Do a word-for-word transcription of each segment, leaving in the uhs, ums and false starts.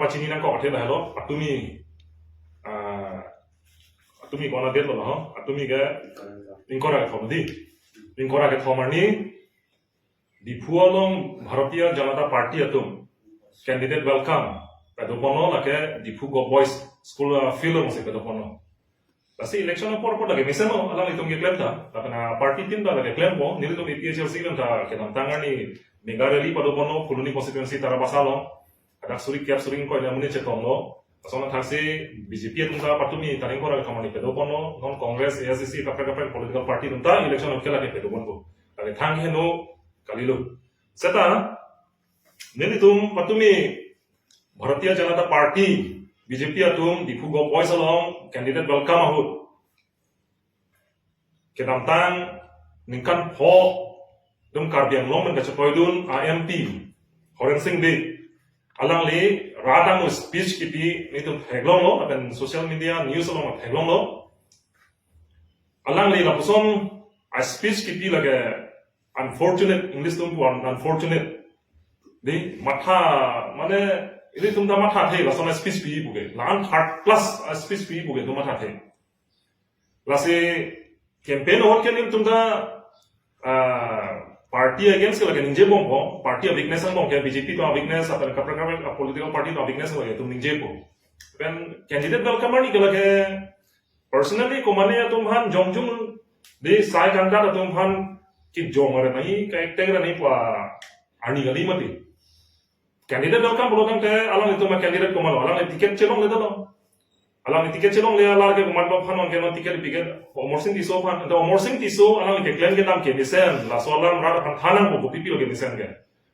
Chini nangkok athe lahelo, patumi, ah, patumi kona det lo ho, patumi ke ingkoi ra kethom dei. Ingkoi ra kethom arni, Diphu along Bharatiya Janata Party atum candidate welcome padoponlo, lake Diphu Govt Boys School, ah, field alongsi padoponlo. Lasi election apor apor lake mesen lo, alanglitum keklem ta. Lapen, ah, party tin ta lake klempo, nelitum A P H L C pen ta kedamtang arni mega rally padoponlo, Phuloni constituency Tarabasa along. Hadak suri kep suri ingkoi amonit chetonglo. Lason athaksi B J P atum ta patumi ta ingkoi ra kethom arni padoponlo, non Congress, A I C C, kaprek kaprek political party atum ta election ahut ke lake padoponpo. Lake thang heno kalilo. Seta, nelitum patumi Bharatiya Janata Party, B J P atum, Diphu Govt Boys along candidate welcome ahut kedamtang ningkan pho atum Karbi Anglong pen kachetoidun a M P Horen Sing Bey, alangli rat angno speech kipi nelitum theklonglo, lapen social media news along theklonglo. Alangli lapuson a speech kipi lake unfortunate, English atum pu un-, unfortunate. Dei, matha, mane, ilitum ta mathathe, lason a speech pi puke. La-an third class a speech pi puke, itum mathathe. Lasi campaign ahut ke nelitum ta, ah, party against ke lake ningjebompo, party a weakness angbong ke, B J P atum a weakness, lapen kaprek kaprek a political party atum a weakness lake itum ningjepo. Pen candidate welcome arni ke lake personally komane atum aphan jongjung, dei sai kandat atum aphan kejong ra nangji, ka-attack ra nangji pu arni kali mati. Candidate welcome pulo tangte alanglitum a candidate komatlo, alangli ticket chelongledetlo. Alangli ticket chelongle, alar ke komatlo aphan non ke non ticket piket, Amarsing Tisso aphan, ante Amarsing Tisso alangli keklem kedam kemesen, laso alam rat aphan than nangpo, kopi pilo kemesen ke.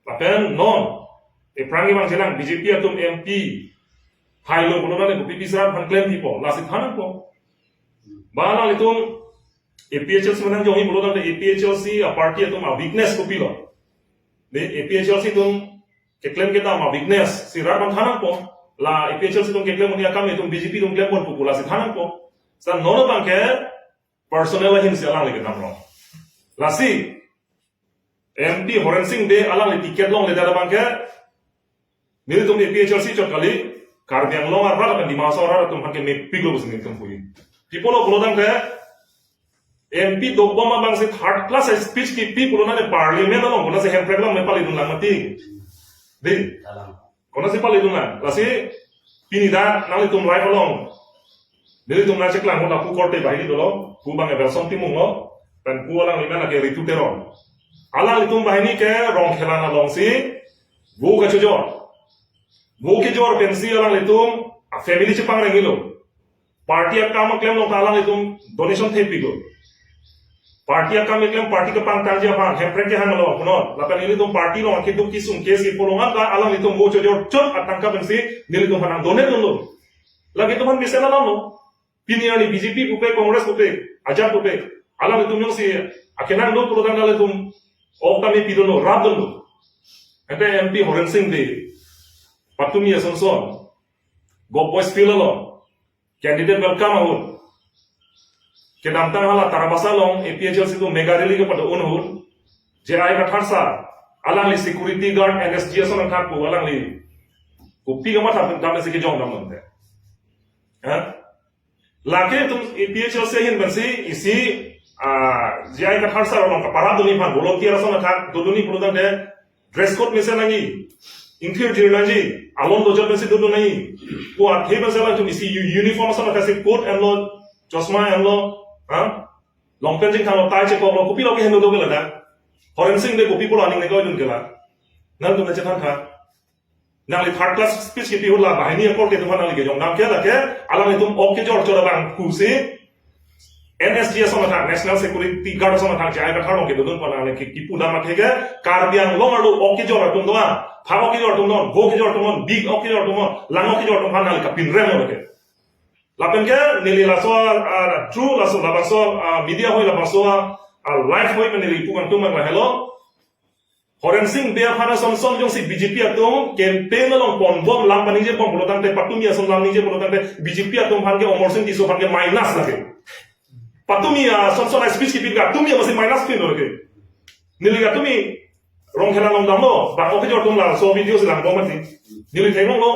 Lapen non, ephrang kevang chelang B J P atum M P hailo pulo tangte kopi pisa aphan klem pipo, lasi than nangpo. Ba alanglitum A P H L C manang jongji pulo tangte A P H L C a party atum a weakness kopilo. Dei, A P H L C atum keklem kedam a weakness si rat aphan than nangpo. La A P H L C atum keklem un-e akam itum B J P atum klemponpo pu lasi than nangpo. Sa non abang ke personal ahin si alangli kedam rong. Lasi M P Horen Sing Bey alangli ticket longledet abang ke nelitum A P H L C chot kali, Karbi Anglong arat lapen Dima Hasao arat atum aphan ke mepiklo pusi nelitum puji. Pi apotlo pulo tangte M P dobom abang si third class speech kipi pulo tangte parliament along konatsi hemprek along me paledun lang mati. Dei. Konatsi paledun lang. Lasi pini dak nanglitum live along nelitum nangcheklang ahut lapu korte banghini dolo, pu abang Welsom Timung lo, pen pu alangli amen lake Ritu Teron. Alanglitum banghini ke Rongkhelan alongsi vo kachojor. Vo kejor pensi alanglitum a family chepangrenglo. Party akam aklem along ta alanglitum donation thepiklo. Party akam keklem, party kepangtangji aphan hemprek kehang along punon. Lapen nelitum party along akeduk kesung kesi polongan ta alanglitum vo chojor chot atangka pensi nelitum aphan nang-donate dunlo. Lake itum aphan mesen alam lo. Pini arni B J P pupe, Congress pupe, ajat pupe, alanglitum jongsi akenang do pulo tangte alanglitum ok ta mepidunlo, rapdunlo. Ante M P Horen Sing Bey patumi ason son Govt Boys field along candidate welcome ahut, kedamtang hala Tarabasa along A P H L C atum mega rally kepado-un ahut, J I Kathar sir, alangli security guard N S G ason athak pu alangli kopi kamatha dam si kejong dam tangte. Ha? Lake itum A P H L C ahin pensi isi, ah, J I Kathar sir along kaparap dunji aphan volunteer ason athak dodunji pulo tangte dress code mesen nangji, ingthir jir nangji, alon dojot pensi dodun nangji. Pu athe pensi alanglitum isi u-, uniform ason athak si coat enlo, chosma enlo, ha? Long pant jingthanglo, tie chekoklo, kopilo keheno do ke ladak. Horen Sing Bey kopi pulo aning nekoidun ke la. Nangtum nangchethan tha. Nangli third class speech kipi ahut la banghini akorte atum aphan nangli kejong dam ke lake, alanglitum ok kejor chot abang pusi N S G ason athak, National Security Guard ason athak, J I Kathar along kedodun aphan nangli ke kipu dam atheke, Karbi Anglong arlo ok kejor atum do-an, phak ok kejor atum do-an, vo kejor atum do-an, big ok kejor atum do-an, lang ok kejor atum aphan nangli kapinrem lo ke. Lapen ke neli laso, ah, through laso labangso, ah, media hoi labangso, ah, live hoi pen neli pu kangtung abang lahelo. Horen Sing Bey aphan ason son jongsi B J P atum campaign along ponbom, lam paningjebom pulo tangte, patumi ason lam ningje pulo tangte, B J P atum aphan ke, Amarsing Tisso aphan ke minus lake. Patumi ason son a speech kipi ke patumi amatsi minus pin lake. Neli patumi Rongkhelan along damlo, bang ok kejor atum laso video si langbom mati. Neli theklonglo,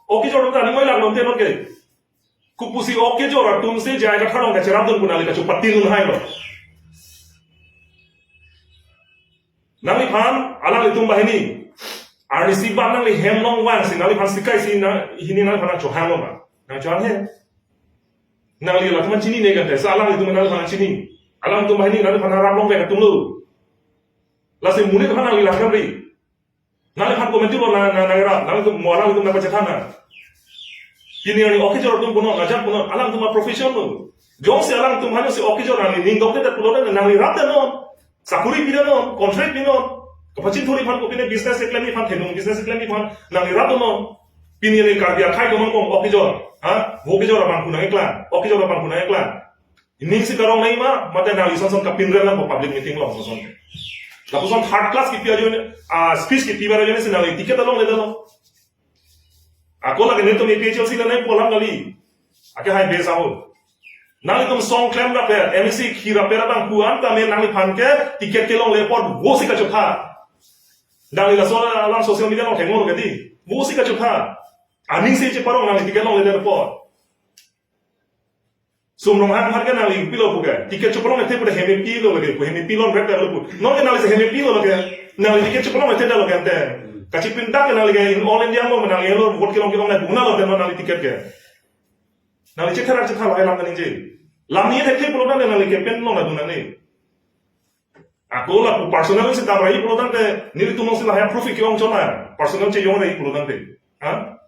Ok kejor atum ta aning oi lang non te non ke. Kopusi ok kejor atum si J I Kathar along kacherapdun pu nangli kachopatin un hai lo. Nangliphan alanglitum banghini arnisi abang nangli hem along vangsi nangliphan sikai si na hini nangliphan nangchohang lo ma? Nangchohang he. Nangli la teman chinine kan te, sa alanglitum nangliphan chini. Alangtum banghini nangliphan rap longvek atum lo. Lasi monit aphan nangli la kemri. Nangliphan komantu lo na na na ra, nanglitum mo alanglitum nangpachethan na. Pini arni ok kejor atum punon, ajak punon, alangtum a-profession lo. Jongsi alangtum hanya si ok kejor nangli ning dokde pulo tangte nangli rap de non. Sakuri pide non, contract pi non. Kapachinthurji aphan, kopine business keklemji aphan, thenung business keklemji aphan nangli rap non. Pini arni Karbi akhei atum angbong ok kejor, ha? Vo kejor abang pu nangkeklang, ok kejor abang pu nangkeklang. Ining si karong nai ma, mate nangli son son kapinrem lang ko public meeting along son son. Lapuson third class kipi ajoine, ah, speech kipi bar ajoine si nangli ticket along le dalo. Ako lake netum A P H L C le nai pu alam kali. Ake hai base ahut. Nanglitum song klem raper, M A C khi raper abang pu an tame nangliphan ke ticket kelongle apot vo si kachotha. Nangli laso alam social media along thengno ke dei. Vo si kachotha. Aning si cheparong nangli ticket longle apot. Sum Ronghang aphan ke nangli kopilo pu ke. Ticket chopalongle the pu ta hem epilo lake pu, hem epilon rek ta lo pu. Non ke nangli si hem epilo lake. Nangli ticket chopalongle the ta lo ke ante. Kachipindak ke nangli ke in all India mo nangli lo vote kelong kelong nai buna lo te non nangli ticket ke. Nangli chetherak chetha lahai lam kaningje. Lam ni the the pulo tangte nangli campaign along adun nangji. Ako lapu personal si damra-i pulo tangte, nelitum along si lahai proof ke-ong chona. Personal chejong ra-i pulo tangte. Ha?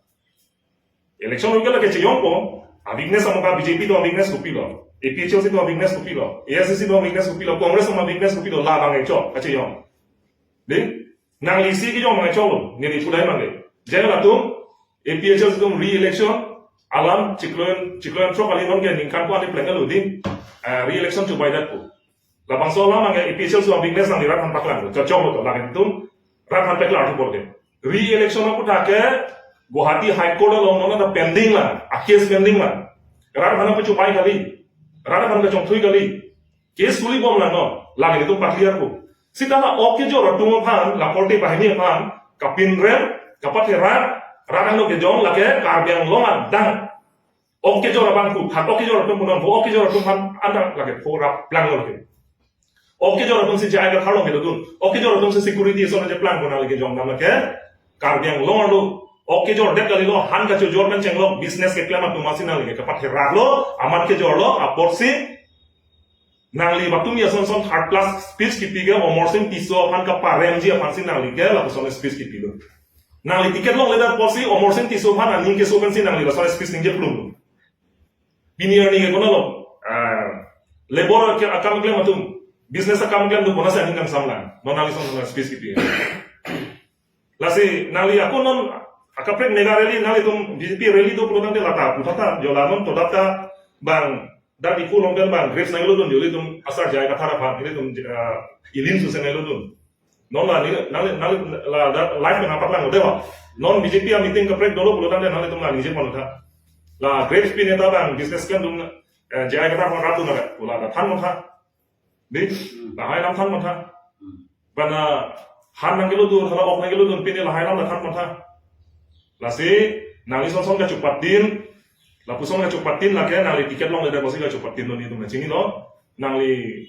Election hoike lake chejongpo, a-weakness amoka B J P do a-weakness kopilo. A P H L C do a-weakness kopilo. A I C C do a-weakness kopilo. Congress do a-weakness kopilo. Labang e chok, kachejong. Dei? Nangli si kejong abang e choklo. Neli pudai mangke. Jai latum, A P H L C atum re-election, alam chiklo, chiklo throk kali non ke ningkan ko ani pleng kalo dei. Ah, re-election chubai dat po. Labangso alam abang ke A P H L C a-weakness nangli rat aphan paklang. Chok chok lo to lake netum rat aphan paklang thu bor ke. Re-election aputhak ke Guwahati High Court along non ta pending lang, a-case pending lang. Rat aphan kachubai kali. Rat aphan kachongthui kali. Case kuli bom lang non. Lake netum pa-clear ko. Sita la ok kejor atum aphan, la korte banghini aphan, kapinrem, kapatherak, rat anlo kejong, lake Karbi Anglong adang. Ok kejor abang pu, thak ok kejor atum punon, vo ok kejor atum aphan anta lake pho rap lang lo lake. Ok kejor atum si J I Kathar along kedodun. Ok kejor atum si security ason cheplang pu nangli kejong dam lake. Karbi Anglong arlo. Ok kejor det kalilo, han kachojor pen chenglok, business keklem atum asi nangli ke kapatherak lo, amat kejor lo, apotsi nangli batumi ason son third class speech kipi ke Amarsing Tisso aphan kaparemji aphan si nangli ke lapuson speech kipilo. Nangli ticket longle apotsi Amarsing Tisso aphan aning keso pensi nangli lason speech ningje plum. Pini arni ke konatlo? Ah, labor ke akam klem atum, business akam klem atum konatsi aning kangsam lang? Non nangli son son speech kipi. Lasi nangli ako non akaprek mega rally nanglitum B J P rally do pulo tangte lata puthot ta, jo la non to data bang, dak Diphu along pen bang grapes nangkelodun, jo ilitum asar J I Kathar aphan, ilitum, ah, ilim suse nangkelodun. Non la ni, nangli, nangli la da live nangpaklang de wa. Non B J P a-meeting kaprek dolo pulo tangte nanglitum la ningje pon tha. La grapes pi neta bang business kan dum, eh, J I Kathar aphan rat dun na, pu la da than non tha. Dei, lahai lam than non tha. Hmm. Bana han nangkelodun, hala ok nangkelodun, pini lahai lam than non tha. Lasi, nangli son son kachopatin, lapuson kachopatin lake nangli ticket longle apotsi kachopatin lo netum kachinilo. Nangli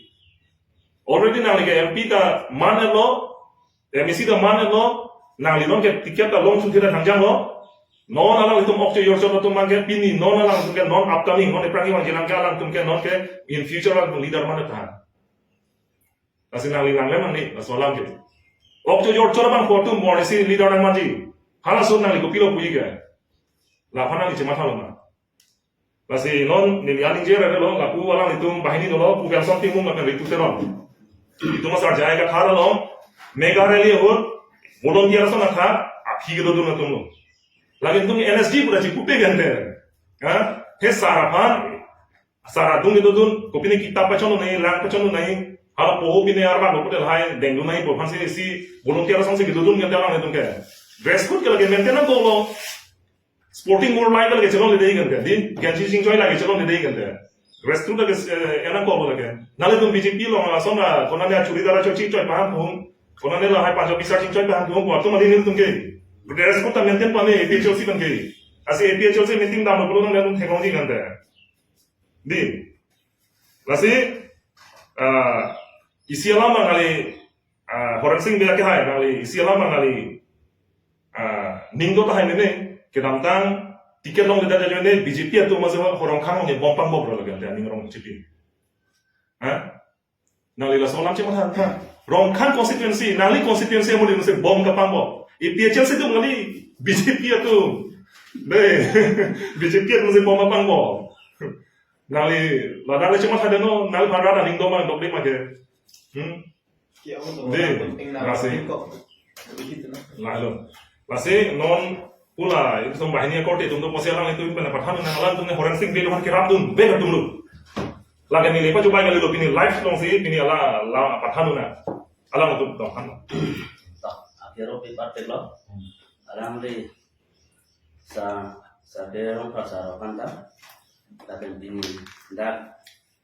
already nangli ke M P ta man-etlo, M A C ta man-etlo, nangli non ke ticket ta long thunthi ta thangjanglo. Non alangtum ok chojor chot atum abang ke pini, non alangtum ke non upcoming, non ephrang kevangji alang ke alangtum ke non ke in future alangtum leader man-et tha. Lasi nangli nanglem nangne, laso alam ke. Ok chojor chot abang ko atum mo arnisi leader nangmanji. Halaso nangli kopilo puji ke. Laphan nangli chematha lo ma? Lasi non neli aningje rere lo, lapu alanglitum banghini dolo, pu Belsong Timung lapen Ritu Teron. Itum asar J I Kathar along mega rally ahut volunteer ason athak aphi kedodun atum lo. Lake itum N S D pura chipupe gante. Ha? He sar aphan, sar adung kedodun, kopine kitap pachon nai, lang pachon nai, hala poho pine arvan lo pute lahai dengdun nai, pu aphansi si volunteer asonsi kedodun gante alangtum ke. Dress code ke lake maintain nangkoklo. Sporting mur lai ke lake chelongledei gante. Dei, ganchi chingchoi lake chelongledei gante. Restaurant lake, eh, enang ko lake. Nanglitum B J P along lason la, konane churidar choi chingchoi paham thung. Konane lahai Punjabi shirt chingchoi paham thung. Ko atum adi nelitum ke. Dress code ta maintain pame, A P H L C abang ke. Lasi A P H L C meeting damlo pulo nangli theklongji kan te. Dei. Lasi, ah, isi alam abang kali, ah, Horensing Bey akehai nangli isi alam abang kali, ah, ning do tahai nene, kedamtang ticket longledet ajoine B J P atum aso Horongkhang along bom pangbob lo lagi ante aning rong chipi. Ha? Nangli laso alam chematha tha. Rongkhang constituency, nangli constituency amonit si bom kapangbob. A P H L C atum kali, B J P atum. Dei, B J P atum si bom kapangbob. Nangli ladak le chematha deno, nangli phan rat aning do ma dokde ma ke. Hmm? Dei, lasi. Lalo. Lasi non pu la, itum banghini akorte atum do pusi alanglitum pen pathan nang, alangtum ne Horensing Bey aphan kerapdunde atum lo. Lake neli pajubai kali lo pini live alongsi pini ala la pathan nang. Alangtum do han. Ta, akhir opi partek lo. Alangli sa, sa de rong pasar aphan ta. Lapen pini dak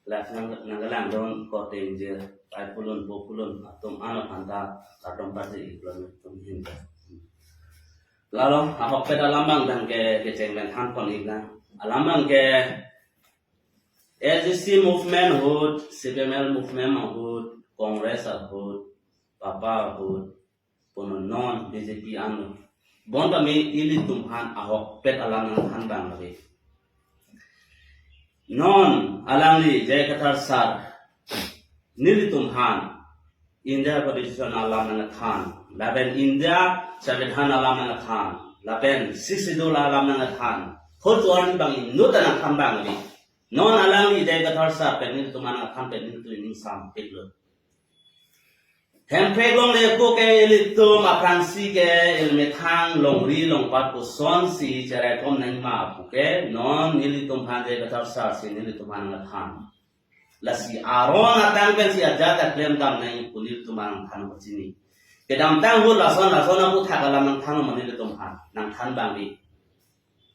lak nang, nangkelangdun korte ingjir, pai pulun, po pulun, atum ano aphan ta kardom pajir-ik lo nelitum ahin ta. Lalo, ahokpet alam abang pen ke, kecheng pen than pon-ik lang. Alam abang ke A D C movement ahut, C P M L movement ahut, Congress ahut, papa ahut, punon non B J P ano. Bonta me ilitum aphan ahokpet alam nangthan abang ave. Non alangli J I Kathar sir nelitum aphan India Constitution alam nangthan, lapen India Sanvidhan alam nangthan, lapen Sixth Schedule alam nangthan. Hol tuan bang inut nangthan abang ave. Non alangli J I Kathar sir pen nelitum aphan nangthan pen nelitum ining sampik lo. Hemprek longle ako ke ilitum aphrangsi ke ilmethang longri longpat kosonsi cheraikom nangma pu ke non nelitum aphan J I Kathar sir si nelitum aphan nangthan. Lasi aron atang pensi ajat aklem dam nang pu nelitum aphan nangthan pachini. Kedamtang ahut lason lason aputhak alam nangthan ma nelitum aphan, nangthan abang ave.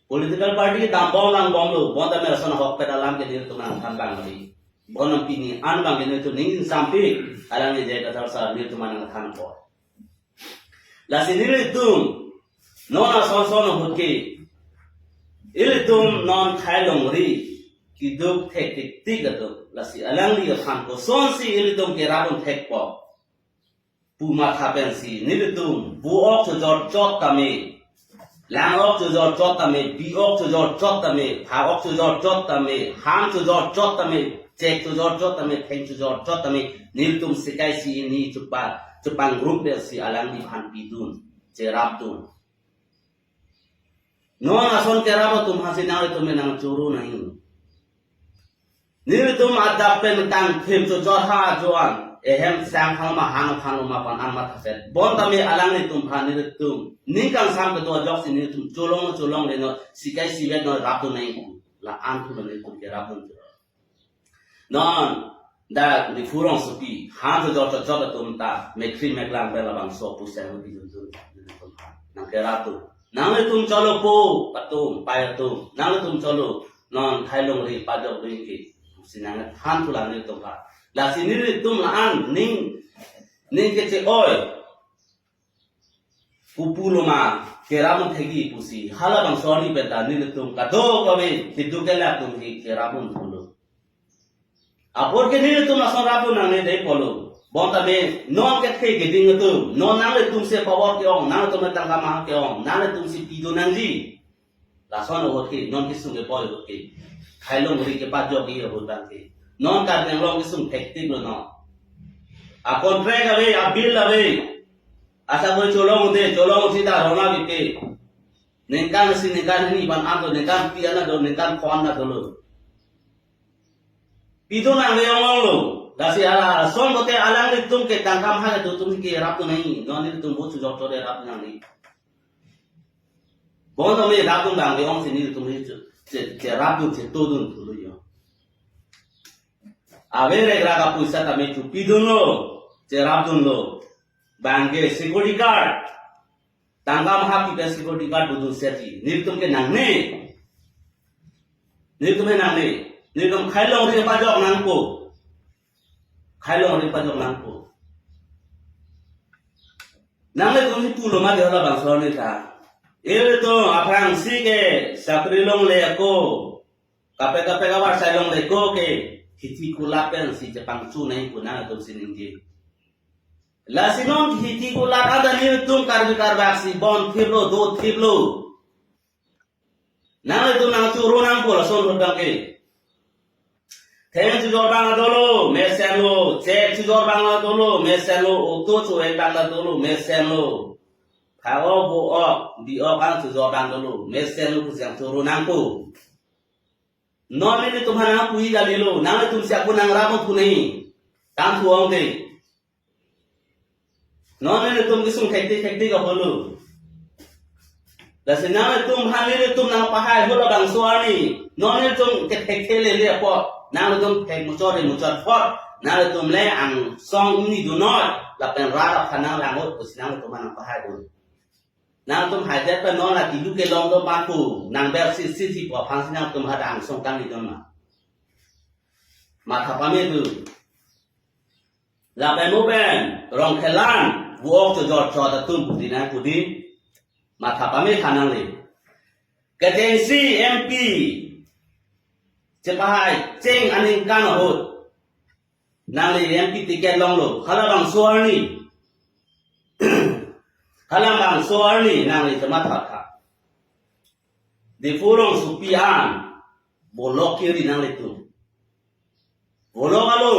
Political party kedam bom lang bomlo, bonta me lason ahokpet alam ke nelitum nangthan abang ave. Bonta pini an abang ke nelitum ning sampik, alangli J I Kathar sir nelitum aphan nangthan ko. Lasi nelitum non ason son ahut ke ilitum non khei longri keduk thektik tik atum. Lasi alangli aphan kosonsi ilitum kerapdun thekpo pu matha pensi nelitum bu-ok chojor chot tame, lang-ok chojor chot tame, bi-ok chojor chot tame, pha-ok chojor chot tame, ham chojor chot tame, chek chojor chot tame, theng chojor chot tame, nelitum sikai si ini chupa, chupangrup pensi alangliphan pidun, cherapdun. Non ason kerap atum aphansi nanglitum nangchoro nang. Nelitum adap pen tangthim chojor ha joan, ehem sang hang ma han hang ma pan an mathaset. Bonta me alanglitum aphan nelitum ning kangsam kedo ajoksi nelitum cholong cholongle non, sikai sivet non rapdun nang. La-an thu nelitum kerapdun. Non dak Diphu rongsopi, han chojor chot chot atum ta, mekhri meklang pen labangso puseng pidun dun, nelitum aphan nangkerapdun. Nanglitum cholo po atum, pai atum, nanglitum cholo, non khei longri pajokdun ke, pusi nangthan thu lang nelitum aphan. Lasi nelitum la-an ning, ning keche-oi pu pulo ma, kerapdun thekji pusi, halabangso arni pen ta nelitum kadokave keduk kelak atum ke kerapdun thulo. Apor ke nelitum lason rapdun nangne dei pulo. Bonta me non kethe keding atum, non nanglitum si power ke-ong, nanglitum tangka mahak ke-ong, nanglitum si pidun nangji. Lason ahut ke, non kesung kepoi ahut ke, khei longri kepajokji ahut abang ke, non Karbi Anglong kesung thektik lo non. A contract ave, a bill ave. Asa koi cholong de, cholong sita rona bipe. Ningkan isi, ningkan hini pan an do, ningkan pi an do, ningkan pho an dolo. Pidun nang le ong ong lo. Lasi hala son bote alanglitum ke tangka mahak atum kerapdun nang. Non nelitum bu chojor chot de rap nang ni. Bonta me rapdun abang ke-ongsi nelitum che, che, cherapdun chetodun thulo yo. Ave rek rak apoisa tame chopidunlo, cherapdunlo. Bang ke security guard, tangka mahak pipe security guard budun seti. Nelitum ke nangne. Nelitum ke nangne. Nelitum khei longri pajok nangpo. Khei longri pajok nangpo. Nanglitum si pulo ma de halabangso arni ta. Ilitum aphrangsi ke sakri longle ako, kaprek kaprek abar sai longle ako ke, hithi kulat pensi chepangchu nai pu nangtum si ningje. Lasi non hithi kulat anta nelitum Karbi Karbak si bon thiplo, do thiplo. Nanglitum nangchoro nangpo lason ahut abang ke. Theng chojor abang dolo, mesenlo, chek chojor abang dolo, mesenlo, auto cho-ek abang dolo, mesenlo. Phak-ok, bo-ok, bi-ok, ang chojor abang dolo, mesenlo, pusi nangchoro nangpo. Non nelitum aphan nangpu-i kalilo, nanglitum si ako nangrap pu nai. Tangthu ong te. Non nelitum kesung thektik thektik aholo. Lasi nanglitum aphan nelitum nangpahai hala bangso arni. Non nelitum kethek thele le apot, nanglitum thek muchot re muchot apot, nanglitum le angsong ni dunoi, lapen rat aphan nanglang-ot pusi nanglitum aphan nangpahai dun. Nangtum haidet pen non la kilu kelong do bangku, nang ber si si si pu aphansi nangtum hadak angsong tang ni don ma. Matha pame tu. Lapen mo pen, Rongkhelan, vo-ok chojor chot atum pudi nang pudi. Matha pame tha nangli. Kechengsi M P chepahai cheng aningkan ahut. Nangli M P ticket longlo, hala bangso arni. Hala bangso arni nangli chematha tha. Diphu rongsopi an, bolok kiri nanglitum. Bolok alo,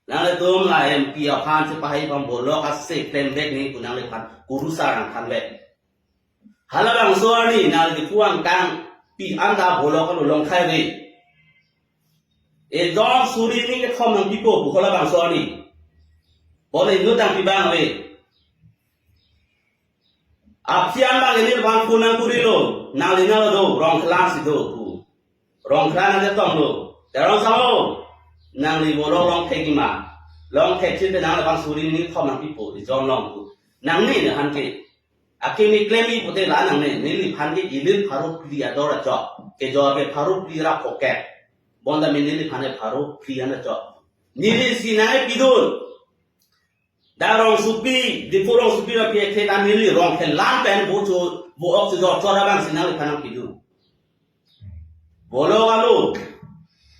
nanglitum la M P aphan chepahai aphan bolok ase klem vek nang pu nangliphan kurusar nangthan vek. Hala bangso arni nangli Diphu angkang pi anta bolok alo long khai ve. Ejon suri ni kethom nangpipo pu hala bangso arni. Bole inut nangpi abang ve. Aphi an abang neli abang phone nangkurilo, nangli nalo do, Rongkhelan si do pu. Rongkhelan nangchetonglo. Terang sao, nangli bolok long thek-ik ma. Long thek-ik te nangli abang suri ni kethom nangpipo, ejon long pu. Nangne ne aphan ke. Akimi klem-ik pute la nangne, neliphan ke ili pharo phli ador achok. Kejor ke pharo phli ra phokep. Bonta me neliphan ke pharo phli an achok. Neli si nangpidun. Dak rongsopi, Diphu rongsopi ra pi ek thek an neli Rongkhelan pen vo cho, vo-ok chojor chot abang si nangliphan nangpidun. Bolok alo.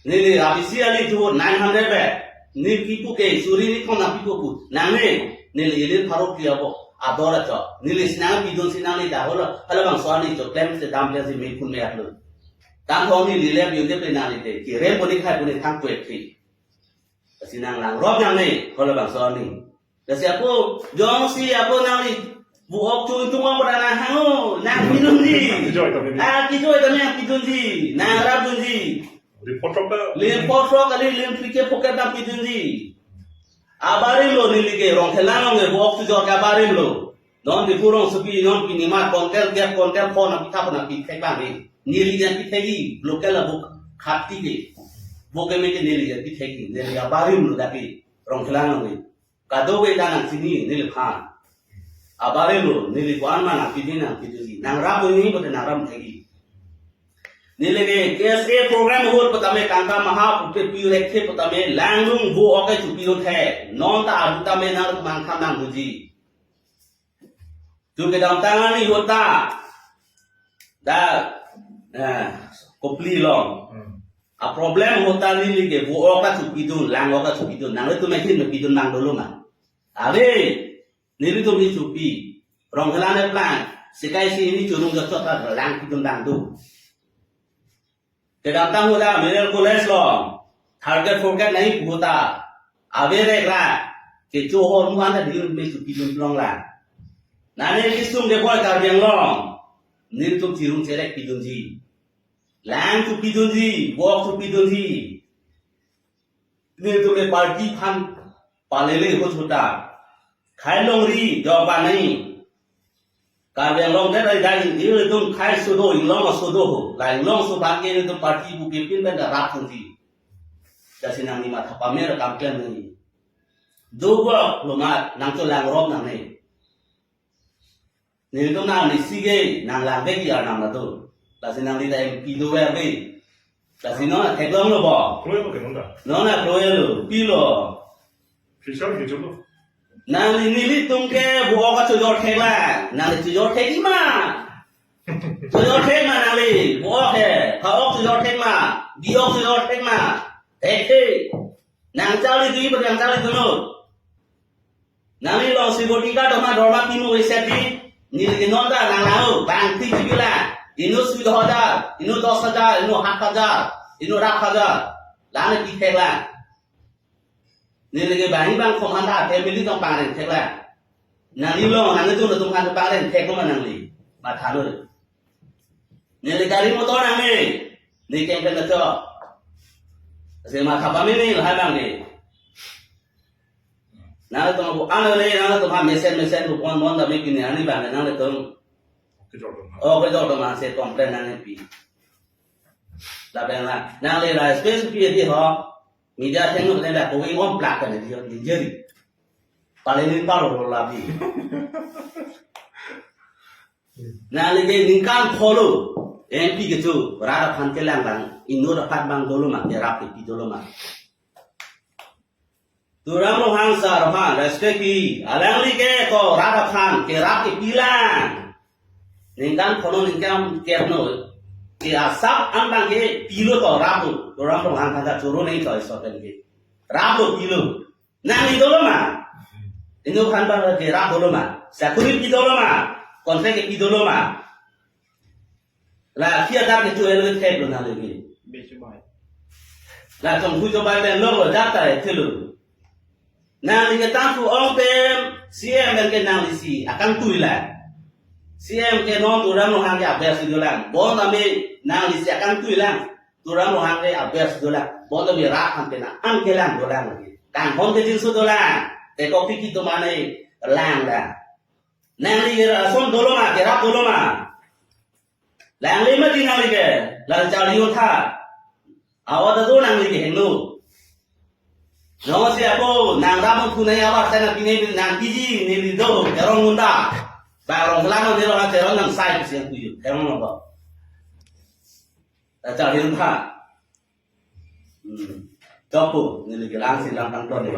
Neli abisi ali tu nine hundred be. Neli kipu ke suri ni kethom nangpipo pu. Nangne, neli ili pharo phli abo. Ador achok. Neli si nangpidun si nangli dak hala, hala bangso arni cho klem si dam klem si me phun me atlo. Tangthong neli le bi unde pe nangli te. Kirem pu ni khai pu ni thang pu ek thek. Lasi nanglang rop nangne, hala bangso arni. Lasi ako, jongsi ako nangli, vo-ok chung chung ako nang hango, nangpidunji. Kijoi tame ni. Ah, kijoi tame nangpidunji, nangrap dunji. Lim photrok ta. Lim photrok kali, lim phli ke phokep nangpidunji. Abarim lo neli ke, Rongkhelan along ke, vo-ok chojor ke abarim lo. Non Diphu rongsopi, non pini ma, kontel dia, kontel pho nangpitha pho nangpithek bang ni. Neli nangpithek-ik, local abuk khati ke. Vo keme ke neli nangpithek-ik, neli abarim lo dak ke, Rongkhelan along ke. Kadokave ta nangchini neliphan. Abarim lo, neli ko-an ma nangpidun nangpidunji. Nangrap dunji pute nangrap thek-ik. Neli ke K S A program ahut pu tame tangka maha pupe pi rek the pu tame langlung vo-ok ke chopidun the. Non ta abu tame nangmang kham nangdunji. Tu kedamtang arni ahut ta. Dak, eh, Kopili along. Hmm. A problem ahut ta neli ke vo-ok kachopidun, lang-ok kachopidun. Nanglitum ahin me pidun lang dolo ma. Ave, nelitum ni chopi. Rongkhelan eplang. Sekai si ini chorong jachot ta lang pidun lang do. Kedamtang ahut ta Memorial College along, third grade, fourth grade nai pu ahut ta, ave rek ra, kecho ahormu an ta diri me chopidun long la. Nane kesung ke boi Karbi Anglong, nelitum chirung cherek pidunji. Lang chopidunji, vo-ok chopidunji. Nelitum le party aphan palele ahut ahut ta. Khai longri, jok banai. Karbi Anglong det rai dai ilitum khai sodo, inglong sodo ho. La inglong so bang ke ilitum party pu kepin pen da rap thangji. Jasi nangli matha pame ra kam klem nangji. Dobok lo mat, nangcholang rop nangne. Nelitum nangli si ke, nanglang ke ki arnam na do. Lasi nangli ta M P dover ke. Lasi non theklong lo bo. Kloi lo ke non ta. Non na kloi lo, pilo. Fisher ke jolo. Nangli nelitum ke vo-ok kachojor thek la. Nangli chojor thek-ik ma. Chojor thek ma nangli, bo-ok he, ha-ok chojor thek ma, bi-ok chojor thek ma, thekthe. Nang charli dui, nang charli dunnon. Nangli long si bodi ka doma dorma timo isi di, neli ke non ta nang lao, bang ti jibila, inut sui do hajar, inut dos hajar, inut hat hajar, inut rap hajar, lana pi thek la. Neli ke bang bang koman ta family tong pangren thek la. Nangli long, nangli tung tung kan pangren thek ko ma nangli. Matha lo. Neli gari motor nangli. Ne keng pen cho. Se matha pame ne hai bang ne. Nangli tung bu ano le, nangli tung ha mesen mesen bu pon pon ta me kini ani bang nangli tung. Oke, jok tung ha. Oke, jok tung ha se complain nangli pi. Lapen la, nangli la space pi di ho. Media thengno kene la ko ingom plak kene di ho, di jeri. Pale ni palo lo labi. Nangli ke ningkan phongo, M P kecho, rat aphan kelang lang, inut aphan bang dolo ma, kerap kepi dolo ma. Tuliram Ronghang sir aphan, respect pi, alangli ke ko rat aphan, kerap kepi lang. Ningkan phongo ningkan kep no, ke asap an bang ke pilo to rap lo, Tuliram Ronghang aphan ta choro neng to iso pen ke. Rap lo pilo. Nangli dolo ma. Inut aphan bang ke rap dolo ma. Sakuri pi dolo ma. Contract pi dolo ma. La kia dar ke tu el ke lo nangli ke. Bechubai. La tong hui to bai ben lo lo jata e thelo. Nangli ke tangku ong pen C M dan ke nangli si akangtui la. C M ke non Tuliram Ronghang ke aber si dolang. Bon ame nangli si akangtui lang. Tuliram Ronghang ke aber si dolang. Bon ame rat aphan pen an kelang dolang. Kanghon ke jinso dolang. Te kopi ki to mane lang la. Nangli ke rason dolo ma, kerap dolo ma. Langli ma di nangli ke, lang charli untha. Awa ta do nangli ke heno. Nong si apo, nang rap thu nai awa sana pine nang piji neli do, terong munda. Ba rong lang neli rong terong nang sai si yang tuju, terong lo ba. Ta charli untha. Hmm. Chopo, neli ke lang si lang tang ton ni.